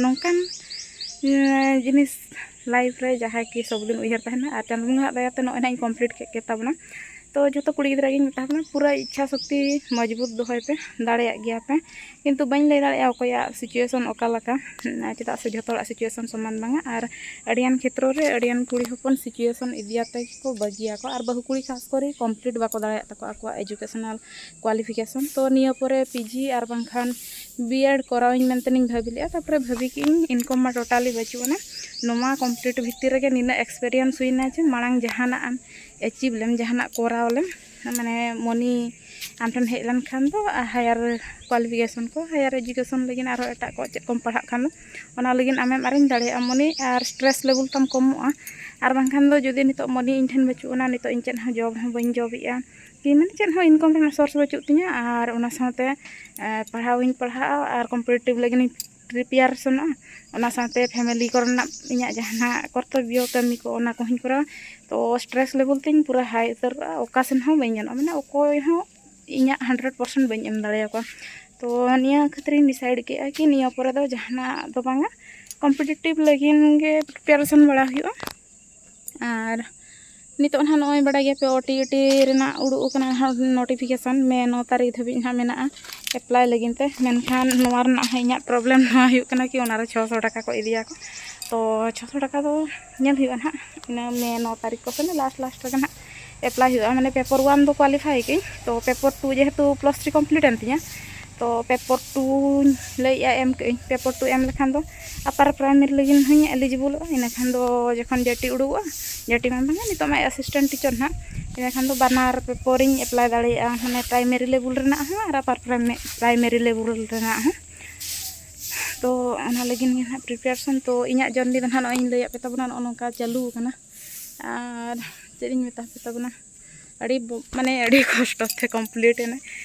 ᱱᱚᱝᱠᱟᱱ, ᱮᱸ, ᱡᱤᱱᱤᱥ life ᱨᱮ ᱡᱟᱦᱟᱸ ᱠᱤ ᱥᱚᱵᱫᱤᱱ ᱩᱭᱦᱟᱹᱨ ᱛᱟᱦᱮᱱᱟ᱾ ᱟᱨ ᱪᱟᱸᱫᱳ ᱵᱚᱸᱜᱟᱣᱟᱜ ᱫᱟᱭᱟ ᱛᱮ ᱱᱚᱜᱼᱚᱭ ᱱᱟᱦᱟᱜ ᱤᱧ complete ᱠᱮᱫ ᱜᱮ ᱛᱟᱵᱚᱱᱟ᱾ ᱛᱚ ᱡᱚᱛᱚ ᱠᱩᱲᱤ ᱜᱤᱫᱽᱨᱟᱹ ᱜᱤᱧ ᱢᱮᱛᱟ ᱵᱚᱱᱟ, ᱯᱩᱨᱟᱹ ᱤᱪᱪᱷᱟ ᱥᱚᱠᱛᱤ ᱢᱚᱡᱽᱵᱩᱛ ᱫᱚᱦᱚᱭ ᱯᱮ, ᱫᱟᱲᱮᱭᱟᱜ ᱜᱮᱭᱟ ᱯᱮ᱾ ᱠᱤᱱᱛᱩ ᱵᱟᱹᱧ ᱞᱟᱹᱭ ᱫᱟᱲᱮᱭᱟᱜᱼᱟ ᱚᱠᱚᱭᱟᱜ situation ᱚᱠᱟ ᱞᱮᱠᱟ, ᱪᱮᱫᱟᱜ ᱥᱮ ᱡᱚᱛᱚ ᱦᱚᱲᱟᱜ situation ᱥᱚᱢᱟᱱ ᱵᱟᱝᱟ᱾ ᱟᱨ ᱟᱹᱰᱤᱜᱟᱱ ᱠᱷᱮᱛᱨᱚ ᱨᱮ ᱟᱹᱰᱤᱜᱟᱱ ᱠᱩᱲᱤ ᱦᱚᱯᱚᱱ situation ᱤᱫᱤᱭᱟᱛᱮ ᱜᱮᱠᱚ ᱵᱟᱹᱜᱤᱭᱟᱠᱚ, ᱟᱨ ᱵᱟᱹᱦᱩ ᱠᱩᱲᱤ ᱠᱷᱟᱥ ᱠᱚᱨᱮ complete ᱵᱟᱠᱚ ᱫᱟᱲᱮᱭᱟᱜ ᱛᱟᱠᱚᱣᱟ ᱟᱠᱚᱣᱟᱜ educational qualification᱾ ᱛᱚ ᱱᱤᱭᱟᱹ ᱯᱚᱨᱮ PG ᱟᱨ ᱵᱟᱝᱠᱷᱟᱱ B.Ed ᱠᱚᱨᱟᱣᱤᱧ ᱢᱮᱱᱛᱮᱧ ᱵᱷᱟᱹᱵᱤ ᱞᱮᱫᱼᱟ᱾ ᱛᱟᱨᱯᱚᱨᱮ ᱵᱷᱟᱹᱵᱤ ᱠᱮᱫᱟᱹᱧ income ᱢᱟ totally ᱵᱟᱹᱪᱩᱜ ᱟᱱᱟ, ᱱᱚᱣᱟ complete ᱵᱷᱤᱛᱤᱨ ᱨᱮᱜᱮ ᱱᱤᱱᱟᱹᱜ experience ᱦᱩᱭᱱᱟ ᱡᱮ ᱢᱟᱲᱟᱝ ᱡᱟᱦᱟᱱᱟᱜ ᱮᱢ achieve ᱞᱮᱢ, ᱡᱟᱦᱟᱱᱟᱜ ᱠᱚᱨᱟᱣ ᱞᱮᱢ, ᱢᱟᱱᱮ money ᱟᱢ ᱴᱷᱮᱱ ᱦᱮᱡ ᱞᱮᱱᱠᱷᱟᱱ ᱫᱚ higher qualification ᱠᱚ, higher education ᱞᱟᱹᱜᱤᱫ ᱟᱨᱦᱚᱸ ᱮᱴᱟᱜ ᱠᱚ ᱪᱮᱫ ᱠᱚᱢ ᱯᱟᱲᱦᱟᱜ ᱠᱷᱟᱱ ᱫᱚ ᱚᱱᱟ ᱞᱟᱹᱜᱤᱫ ᱟᱢᱮᱢ arrange ᱫᱟᱲᱮᱭᱟᱜᱼᱟ money, ᱟᱨ stress level ᱛᱟᱢ ᱠᱚᱢᱚᱜᱼᱟ᱾ ᱟᱨ ᱵᱟᱝᱠᱷᱟᱱ ᱫᱚ ᱡᱩᱫᱤ ᱱᱤᱛᱚᱜ money ᱤᱧ ᱴᱷᱮᱱ ᱵᱟᱹᱪᱩᱜ ᱟᱱᱟ, ᱱᱤᱛᱚᱜ ᱤᱧ ᱪᱮᱫ ᱦᱚᱸ job ᱦᱚᱸ ᱵᱟᱹᱧ job ᱮᱫᱼᱟ, ᱠᱤ ᱢᱟᱱᱮ ᱪᱮᱫ ᱦᱚᱸ income ᱨᱮᱱᱟᱜ source ᱵᱟᱹᱪᱩᱜ ᱛᱤᱧᱟᱹ, ᱟᱨ ᱚᱱᱟ ᱥᱟᱶᱛᱮ, ᱮ, ᱯᱟᱲᱦᱟᱣ ᱦᱚᱸᱧ ᱯᱟᱲᱦᱟᱜᱼᱟ ᱟᱨ competitive ᱞᱟᱹᱜᱤᱫ ᱤᱧ preparationᱚᱜᱼᱟ, ᱚᱱᱟ ᱥᱟᱶᱛᱮ family ᱠᱚᱨᱮᱱᱟᱜ ᱤᱧᱟᱹᱜ ᱡᱟᱦᱟᱱᱟᱜ ᱠᱚᱨᱛᱚᱵᱵᱚ ᱠᱟᱹᱢᱤ ᱠᱚ ᱚᱱᱟ ᱠᱚᱦᱚᱸᱧ ᱠᱚᱨᱟᱣᱟ᱾ ᱛᱚ stress level ᱛᱤᱧ ᱯᱩᱨᱟᱹ high ᱩᱛᱟᱹᱨᱚᱜᱼᱟ, ᱚᱠᱟ ᱥᱮᱱ ᱦᱚᱸ ᱵᱟᱹᱧ ᱜᱟᱱᱚᱜᱼᱟ, ᱢᱟᱱᱮ ᱚᱠᱚᱭ ᱦᱚᱸ ᱤᱧᱟᱹᱜ hundred percent ᱵᱟᱹᱧ ᱮᱢ ᱫᱟᱲᱮᱭᱟᱠᱚᱣᱟ᱾ ᱛᱚ ᱱᱤᱭᱟᱹ ᱠᱷᱟᱹᱛᱤᱨᱤᱧ decide ᱠᱮᱫᱼᱟ ᱠᱤ ᱱᱤᱭᱟᱹ ᱯᱚᱨᱮ ᱫᱚ ᱡᱟᱦᱟᱱᱟᱜ ᱫᱚ ᱵᱟᱝᱟ, competitive ᱞᱟᱹᱜᱤᱫ ᱜᱮ preparation ᱵᱟᱲᱟ ᱦᱩᱭᱩᱜᱼᱟ᱾ ᱟᱨ ᱱᱤᱛᱚᱜ ᱱᱟᱦᱟᱜ ᱱᱚᱜᱼᱚᱭ ᱵᱟᱰᱟᱭ ᱜᱮᱭᱟᱯᱮ, OTET ᱨᱮᱱᱟᱜ ᱩᱰᱩᱠ ᱟᱠᱟᱱᱟ ᱱᱟᱦᱟᱜ notification, ᱢᱮ ᱱᱚ ᱛᱟᱹᱨᱤᱠᱷ ᱫᱷᱟᱹᱵᱤᱡ ᱱᱟᱦᱟᱜ ᱢᱮᱱᱟᱜᱼᱟ apply ᱞᱟᱹᱜᱤᱫ ᱛᱮ᱾ ᱢᱮᱱᱠᱷᱟᱱ ᱱᱚᱣᱟ ᱨᱮᱱᱟᱜ ᱦᱚᱸ ᱤᱧᱟᱹᱜ problem ᱱᱚᱣᱟ ᱦᱩᱭᱩᱜ ᱠᱟᱱᱟ ᱠᱤ ᱚᱱᱟᱨᱮ ᱪᱷᱚᱥᱚ ᱴᱟᱠᱟ ᱠᱚ ᱤᱫᱤᱭᱟᱠᱚ᱾ ᱛᱚ ᱪᱷᱚᱥᱚ ᱴᱟᱠᱟ ᱫᱚ ᱧᱮᱞ ᱦᱩᱭᱩᱜᱼᱟ ᱱᱟᱦᱟᱜ, ᱤᱱᱟᱹ ᱢᱮ ᱱᱚ ᱛᱟᱹᱨᱤᱠᱷ ᱠᱚᱥᱮᱱ last last ᱨᱮᱜᱮ ᱱᱟᱦᱟᱜ apply ᱦᱩᱭᱩᱜᱼᱟ᱾ ᱢᱟᱱᱮ paper one ᱫᱚ qualify ᱠᱟᱹᱧ, ᱛᱚ paper two ᱡᱮᱦᱮᱛᱩ plus three complete ᱮᱱ ᱛᱤᱧᱟ, ᱛᱚ ᱯᱮᱯᱟᱨ ᱴᱩᱧ ᱞᱟᱹᱭᱮᱫᱼᱟ, ᱮᱢ ᱠᱟᱜ ᱟᱹᱧ᱾ ᱯᱮᱯᱟᱨ ᱴᱩ ᱮᱢ ᱞᱮᱠᱷᱟᱱ ᱫᱚ ᱟᱯᱟᱨ ᱯᱨᱟᱭᱢᱟᱨᱤ ᱞᱟᱹᱜᱤᱫ ᱦᱚᱸᱧ ᱮᱞᱤᱡᱤᱵᱚᱞᱚᱜᱼᱟ᱾ ᱤᱱᱟᱹ ᱠᱷᱟᱱ ᱫᱚ ᱡᱚᱠᱷᱚᱱ ᱡᱮᱴᱤ ᱩᱰᱩᱠᱚᱜᱼᱟ, ᱡᱮᱴᱤ ᱢᱟ ᱵᱟᱝᱟ, ᱱᱤᱛᱚᱜ ᱢᱟ ᱮᱥᱤᱥᱴᱮᱱᱴ ᱴᱤᱪᱟᱨ ᱱᱟᱦᱟᱜ, ᱤᱱᱟᱹ ᱠᱷᱟᱱ ᱫᱚ ᱵᱟᱱᱟᱨ ᱯᱮᱯᱟᱨᱤᱧ ᱮᱯᱞᱟᱭ ᱫᱟᱲᱮᱭᱟᱜᱼᱟ, ᱢᱟᱱᱮ ᱯᱨᱟᱭᱢᱟᱨᱤ ᱞᱮᱵᱮᱞ ᱨᱮᱱᱟᱜ ᱦᱚᱸ ᱟᱨ ᱟᱯᱟᱨ ᱯᱨᱟᱭᱢᱟᱨᱤ ᱞᱮᱵᱮᱞ ᱨᱮᱱᱟᱜ ᱦᱚᱸ᱾ ᱛᱚ ᱚᱱᱟ ᱞᱟᱹᱜᱤᱫ ᱜᱮ ᱱᱟᱦᱟᱜ ᱯᱨᱤᱯᱟᱨᱮᱥᱚᱱ᱾ ᱛᱚ ᱤᱧᱟᱹᱜ ᱡᱟᱨᱱᱤ ᱫᱚ ᱱᱟᱦᱟᱜ ᱱᱚᱜᱼᱚᱭ ᱤᱧ ᱞᱟᱹᱭᱟᱫ ᱯᱮ ᱛᱟᱵᱚᱱᱟ, ᱱᱚᱜᱼᱚ ᱱᱚᱝᱠᱟ ᱪᱟᱹᱞᱩ ᱟᱠᱟᱱᱟ᱾ ᱟᱨ ᱪᱮᱫ ᱤᱧ ᱢᱮᱛᱟ ᱯᱮ ᱛᱟᱵᱚᱱᱟ, ᱟᱹᱰᱤ ᱵᱚ-, ᱢᱟᱱᱮ ᱟᱹᱰᱤ ᱠᱚᱥᱴᱚ ᱛᱮ ᱠᱚᱢᱯᱞᱤᱴ ᱮᱱᱟ᱾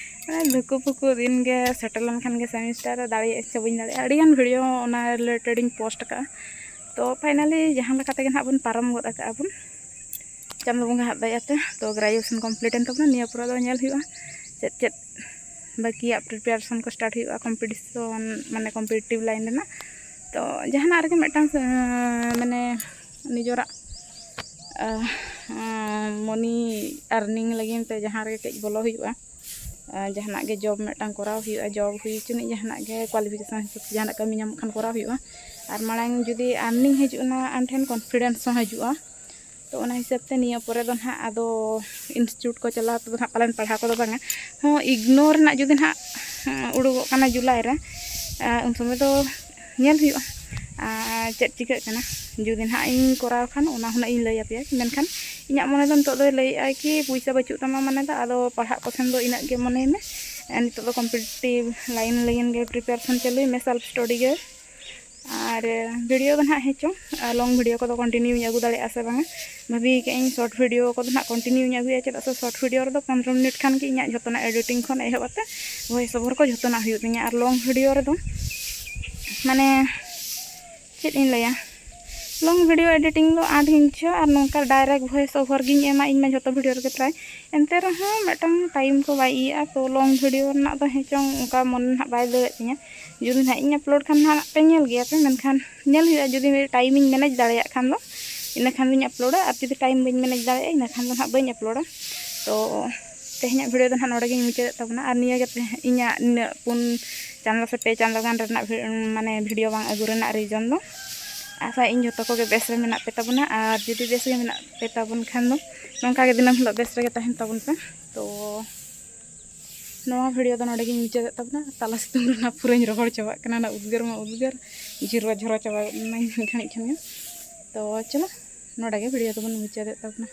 ᱢᱟᱱᱮ ᱫᱷᱩᱠᱩ ᱯᱷᱩᱠᱩ ᱫᱤᱱ ᱜᱮ ᱥᱮᱴᱮᱨ ᱞᱮᱱᱠᱷᱟᱱ ᱜᱮ ᱥᱮᱢᱤᱥᱴᱟᱨ, ᱫᱟᱲᱮᱭᱟᱜ ᱟᱹᱧ ᱥᱮ ᱵᱟᱹᱧ ᱫᱟᱲᱮᱭᱟᱜᱼᱟ, ᱟᱹᱰᱤᱜᱟᱱ ᱵᱷᱤᱰᱤᱭᱳ ᱚᱱᱟ ᱨᱤᱞᱮᱴᱮᱰ ᱤᱧ ᱯᱳᱥᱴ ᱟᱠᱟᱫᱼᱟ᱾ ᱛᱚ ᱯᱷᱟᱭᱱᱟᱞᱤ ᱡᱟᱦᱟᱸ ᱞᱮᱠᱟ ᱛᱮᱜᱮ ᱱᱟᱦᱟᱜ ᱵᱚᱱ ᱯᱟᱨᱚᱢ ᱜᱚᱫ ᱟᱠᱟᱫᱼᱟ ᱵᱚᱱ ᱪᱟᱸᱫᱳ ᱵᱚᱸᱜᱟ ᱦᱟᱜ ᱫᱟᱭᱟᱛᱮ᱾ ᱛᱚ ᱜᱨᱮᱡᱩᱭᱮᱥᱚᱱ ᱠᱚᱢᱯᱞᱤᱴ ᱮᱱ ᱛᱟᱵᱚᱱᱟ, ᱱᱤᱭᱟᱹ ᱯᱚᱨᱮ ᱫᱚ ᱧᱮᱞ ᱦᱩᱭᱩᱜᱼᱟ ᱪᱮᱫ ᱪᱮᱫ ᱵᱟᱹᱠᱤᱭᱟᱜ ᱯᱨᱤᱯᱟᱨᱮᱥᱚᱱ ᱠᱚ ᱥᱴᱟᱨᱴ ᱦᱩᱭᱩᱜᱼᱟ, ᱠᱚᱢᱯᱤᱴᱤᱥᱚᱱ ᱢᱟᱱᱮ ᱠᱚᱢᱯᱤᱴᱤᱴᱤᱵᱷ ᱞᱟᱭᱤᱱ ᱨᱮᱱᱟᱜ᱾ ᱛᱚ ᱡᱟᱦᱟᱱᱟᱜ ᱨᱮᱜᱮ ᱢᱤᱫᱴᱟᱝ, ᱟᱸ, ᱢᱟᱱᱮ ᱱᱤᱡᱮᱨᱟᱜ, ᱟᱸ, ᱢᱚᱱᱤ ᱟᱨᱱᱤᱝ ᱞᱟᱹᱜᱤᱫ ᱛᱮ ᱡᱟᱦᱟᱸ ᱨᱮᱜᱮ ᱠᱟᱹᱡ ᱵᱚᱞᱚ ᱦᱩᱭᱩᱜᱼᱟ᱾ ᱟᱸ, ᱡᱟᱦᱟᱱᱟᱜ ᱜᱮ ᱡᱚᱵ ᱢᱤᱫᱴᱟᱝ ᱠᱚᱨᱟᱣ ᱦᱩᱭᱩᱜᱼᱟ, ᱡᱚᱵ ᱦᱩᱭ ᱦᱚᱪᱚᱱᱤᱡ, ᱡᱟᱦᱟᱱᱟᱜ ᱜᱮ ᱠᱳᱣᱟᱞᱤᱯᱷᱤᱠᱮᱥᱚᱱ ᱦᱤᱥᱟᱹᱵ ᱛᱮ ᱡᱟᱦᱟᱱᱟᱜ ᱠᱟᱹᱢᱤ ᱧᱟᱢᱚᱜ ᱠᱷᱟᱱ ᱠᱚᱨᱟᱣ ᱦᱩᱭᱩᱜᱼᱟ᱾ ᱟᱨ ᱢᱟᱲᱟᱝ ᱡᱩᱫᱤ ᱟᱨᱱᱤᱝ ᱦᱤᱡᱩᱜᱼᱟ, ᱟᱢ ᱴᱷᱮᱱ ᱠᱚᱱᱯᱷᱤᱰᱮᱱᱥ ᱦᱚᱸ ᱦᱤᱡᱩᱜᱼᱟ᱾ ᱛᱚ ᱚᱱᱟ ᱦᱤᱥᱟᱹᱵ ᱛᱮ ᱱᱤᱭᱟᱹ ᱯᱚᱨᱮ ᱫᱚ ᱱᱟᱦᱟᱜ ᱟᱫᱚ ᱤᱱᱥᱴᱤᱴᱤᱭᱩᱴ ᱠᱚ ᱪᱟᱞᱟᱣ ᱛᱮᱫᱚ ᱱᱟᱦᱟᱜ ᱯᱟᱞᱮᱱ ᱯᱟᱲᱦᱟᱣ ᱠᱚᱫᱚ ᱵᱟᱝᱟ᱾ ᱦᱚᱸ, ᱤᱜᱽᱱᱳᱨ ᱨᱮᱱᱟᱜ ᱡᱩᱫᱤ ᱱᱟᱦᱟᱜ, ᱦᱮᱸ, ᱩᱰᱩᱠᱚᱜ ᱠᱟᱱᱟ ᱡᱩᱞᱟᱭ ᱨᱮ, ᱟᱨ ᱩᱱ ᱥᱚᱢᱚᱭ ᱫᱚ ᱧᱮᱞ ᱦᱩᱭᱩᱜᱼᱟ, ᱟᱨ ᱪᱮᱫ ᱪᱤᱠᱟᱹᱜ ᱠᱟᱱᱟ᱾ ᱡᱩᱫᱤ ᱱᱟᱦᱟᱜ ᱤᱧ ᱠᱚᱨᱟᱣ ᱠᱷᱟᱱ, ᱚᱱᱟ ᱦᱚᱸ ᱱᱟᱦᱟᱜ ᱤᱧ ᱞᱟᱹᱭ ᱟᱯᱮᱭᱟ᱾ ᱢᱮᱱᱠᱷᱟᱱ ᱤᱧᱟᱹᱜ ᱢᱚᱱᱮ ᱫᱚ ᱱᱤᱛᱚᱜ ᱫᱚᱭ ᱞᱟᱹᱭᱮᱫᱼᱟ ᱠᱤ ᱯᱚᱭᱥᱟ ᱵᱟᱹᱪᱩᱜ ᱛᱟᱢᱟ, ᱢᱟᱱᱮ ᱫᱚ ᱟᱫᱚ ᱯᱟᱲᱦᱟᱜ ᱠᱚ ᱥᱮᱱ ᱫᱚ ᱤᱱᱟᱹᱜ ᱜᱮ ᱢᱚᱱᱮᱭ ᱢᱮ᱾ ᱱᱤᱛᱚᱜ ᱫᱚ ᱠᱚᱢᱯᱤᱴᱤᱴᱤᱵᱷ ᱞᱟᱭᱤᱱ ᱞᱟᱹᱜᱤᱫ ᱜᱮ ᱯᱨᱤᱯᱟᱨᱮᱥᱚᱱ ᱪᱟᱹᱞᱩᱭ ᱢᱮ, ᱥᱮᱞᱯᱷ ᱥᱴᱟᱰᱤ ᱜᱮ᱾ ᱟᱨ ᱵᱷᱤᱰᱤᱭᱳ ᱫᱚ ᱱᱟᱦᱟᱜ ᱦᱮᱸ ᱪᱚᱝ, ᱞᱚᱝ ᱵᱷᱤᱰᱤᱭᱳ ᱠᱚᱫᱚ ᱠᱚᱱᱴᱤᱱᱤᱭᱩᱧ ᱟᱹᱜᱩ ᱫᱟᱲᱮᱭᱟᱜᱼᱟ ᱥᱮ ᱵᱟᱝᱟ, ᱵᱷᱟᱹᱵᱤ ᱠᱟᱜ ᱟᱹᱧ ᱥᱚᱨᱴ ᱵᱷᱤᱰᱤᱭᱳ ᱠᱚᱫᱚ ᱱᱟᱦᱟᱜ ᱠᱚᱱᱴᱤᱱᱤᱭᱩᱧ ᱟᱹᱜᱩᱭᱟ᱾ ᱪᱮᱫᱟᱜ ᱥᱮ ᱥᱚᱨᱴ ᱵᱷᱤᱰᱤᱭᱳ ᱨᱮᱫᱚ ᱯᱚᱱᱨᱚ ᱢᱤᱱᱤᱴ ᱠᱷᱟᱱ ᱜᱮ ᱤᱧᱟᱹᱜ ᱡᱷᱚᱛᱚᱱᱟᱜ ᱮᱰᱤᱴᱤᱝ ᱠᱷᱚᱱ ᱮᱦᱚᱵ ᱠᱟᱛᱮ ᱵᱷᱚᱭᱮᱥ ᱳᱵᱷᱟᱨ ᱠᱚ ᱡᱷᱚᱛᱚᱱᱟᱜ ᱦᱩᱭᱩᱜ ᱛᱤᱧᱟ᱾ ᱟᱨ ᱞᱚᱝ ᱵᱷᱤᱰᱤᱭᱳ ᱨᱮᱫᱚ ᱢᱟᱱᱮ ᱪᱮᱫ ᱤᱧ ᱞᱟᱹᱭᱟ, ᱞᱚᱝ ᱵᱷᱤᱰᱤᱭᱳ ᱮᱰᱤᱴᱤᱝ ᱫᱚ ᱟᱸᱴ ᱜᱤᱧ ᱵᱩᱡᱷᱟᱹᱣᱟ᱾ ᱟᱨ ᱱᱚᱝᱠᱟ ᱰᱟᱭᱨᱮᱠᱴ ᱵᱷᱚᱭᱮᱥ ᱳᱵᱷᱟᱨ ᱜᱤᱧ ᱮᱢᱟ ᱤᱧ ᱢᱟ ᱡᱷᱚᱛᱚ ᱵᱷᱤᱰᱤᱭᱳ ᱨᱮᱜᱮ ᱯᱨᱟᱭ᱾ ᱮᱱᱛᱮ ᱨᱮᱦᱚᱸ ᱢᱤᱫᱴᱟᱝ ᱴᱟᱭᱤᱢ ᱠᱚ ᱵᱟᱭ ᱤᱭᱟᱹᱜᱼᱟ᱾ ᱛᱚ ᱞᱚᱝ ᱵᱷᱤᱰᱤᱭᱳ ᱨᱮᱱᱟᱜ ᱫᱚ ᱦᱮᱸ ᱪᱚᱝ ᱚᱱᱠᱟ ᱢᱚᱱᱮ ᱱᱟᱦᱟᱜ ᱵᱟᱭ ᱞᱟᱹᱭᱮᱫ ᱛᱤᱧᱟᱹ᱾ ᱡᱩᱫᱤ ᱱᱟᱦᱟᱜ ᱤᱧ ᱟᱯᱞᱳᱰ ᱠᱷᱟᱱ ᱱᱟᱦᱟᱜ ᱯᱮ ᱧᱮᱞ ᱜᱮᱭᱟ ᱯᱮ, ᱢᱮᱱᱠᱷᱟᱱ ᱧᱮᱞ ᱦᱩᱭᱩᱜᱼᱟ, ᱡᱩᱫᱤ ᱴᱟᱭᱤᱢᱤᱧ ᱢᱮᱱᱮᱡᱽ ᱫᱟᱲᱮᱭᱟᱜ ᱠᱷᱟᱱ ᱫᱚ ᱤᱱᱟᱹ ᱠᱷᱟᱱ ᱫᱚᱧ ᱟᱯᱞᱳᱰᱟ, ᱟᱨ ᱡᱩᱫᱤ ᱴᱟᱭᱤᱢ ᱵᱟᱹᱧ ᱢᱮᱱᱮᱡᱽ ᱫᱟᱲᱮᱭᱟᱜᱼᱟ ᱤᱱᱟᱹ ᱠᱷᱟᱱ ᱫᱚ ᱱᱟᱦᱟᱜ ᱵᱟᱹᱧ ᱟᱯᱞᱳᱰᱟ᱾ ᱛᱚ ᱛᱮᱦᱮᱧᱟᱜ ᱵᱷᱤᱰᱤᱭᱳ ᱫᱚ ᱱᱟᱦᱟᱜ ᱱᱚᱰᱮ ᱜᱤᱧ ᱢᱩᱪᱟᱹᱫᱮᱫ ᱛᱟᱵᱚᱱᱟ᱾ ᱟᱨ ᱱᱤᱭᱟᱹ ᱜᱮ ᱛᱮᱦᱮᱧ ᱤᱧᱟᱹᱜ ᱱᱤᱱᱟᱹᱜ ᱯᱩᱱ ᱪᱟᱸᱫᱳ ᱥᱮ ᱯᱮ ᱪᱟᱸᱫᱳ ᱜᱟᱱ ᱨᱮᱱᱟᱜ ᱵᱷᱤ-, ᱢᱟᱱᱮ ᱵᱷᱤᱰᱤᱭᱳ ᱵᱟᱝ ᱟᱹᱜᱩ ᱨᱮᱱᱟᱜ ᱨᱤᱡᱚᱱ ᱫᱚ᱾ ᱟᱥᱟᱭᱟᱹᱧ ᱡᱷᱚᱛᱚ ᱠᱚᱜᱮ ᱵᱮᱥ ᱨᱮ ᱢᱮᱱᱟᱜ ᱯᱮ ᱛᱟᱵᱚᱱᱟ, ᱟᱨ ᱡᱩᱫᱤ ᱵᱮᱥ ᱜᱮ ᱢᱮᱱᱟᱜ ᱯᱮ ᱛᱟᱵᱚᱱ ᱠᱷᱟᱱ ᱫᱚ ᱱᱚᱝᱠᱟ ᱜᱮ ᱫᱤᱱᱟᱹᱢ ᱦᱤᱞᱳᱜ ᱵᱮᱥ ᱨᱮᱜᱮ ᱛᱟᱦᱮᱱ ᱛᱟᱵᱚᱱ ᱯᱮ᱾ ᱛᱚ ᱱᱚᱣᱟ ᱵᱷᱤᱰᱤᱭᱳ ᱫᱚ ᱱᱚᱰᱮ ᱜᱤᱧ ᱢᱩᱪᱟᱹᱫᱮᱫ ᱛᱟᱵᱚᱱᱟ᱾ ᱛᱟᱞᱟ ᱥᱤᱛᱩᱝ ᱨᱮ ᱱᱟᱜ ᱯᱩᱨᱟᱹᱧ ᱨᱚᱦᱚᱲ ᱪᱟᱵᱟᱜ ᱠᱟᱱᱟ, ᱱᱟᱜ ᱩᱫᱽᱜᱟᱹᱨ ᱢᱟ ᱩᱫᱽᱜᱟᱹᱨ, ᱡᱷᱤᱨᱣᱟ ᱡᱷᱚᱨᱣᱟ ᱪᱟᱵᱟᱜ ᱠᱟᱱᱟᱧ ᱠᱷᱟᱹᱱᱤᱠ ᱠᱷᱟᱱ ᱜᱮ᱾ ᱛᱚ ᱪᱚᱞᱚ, ᱱᱚᱰᱮ ᱜᱮ ᱵᱷᱤᱰᱤᱭᱳ ᱫᱚᱵᱚᱱ ᱢᱩᱪᱟᱹᱫᱮᱫ ᱛᱟᱵᱚᱱᱟ᱾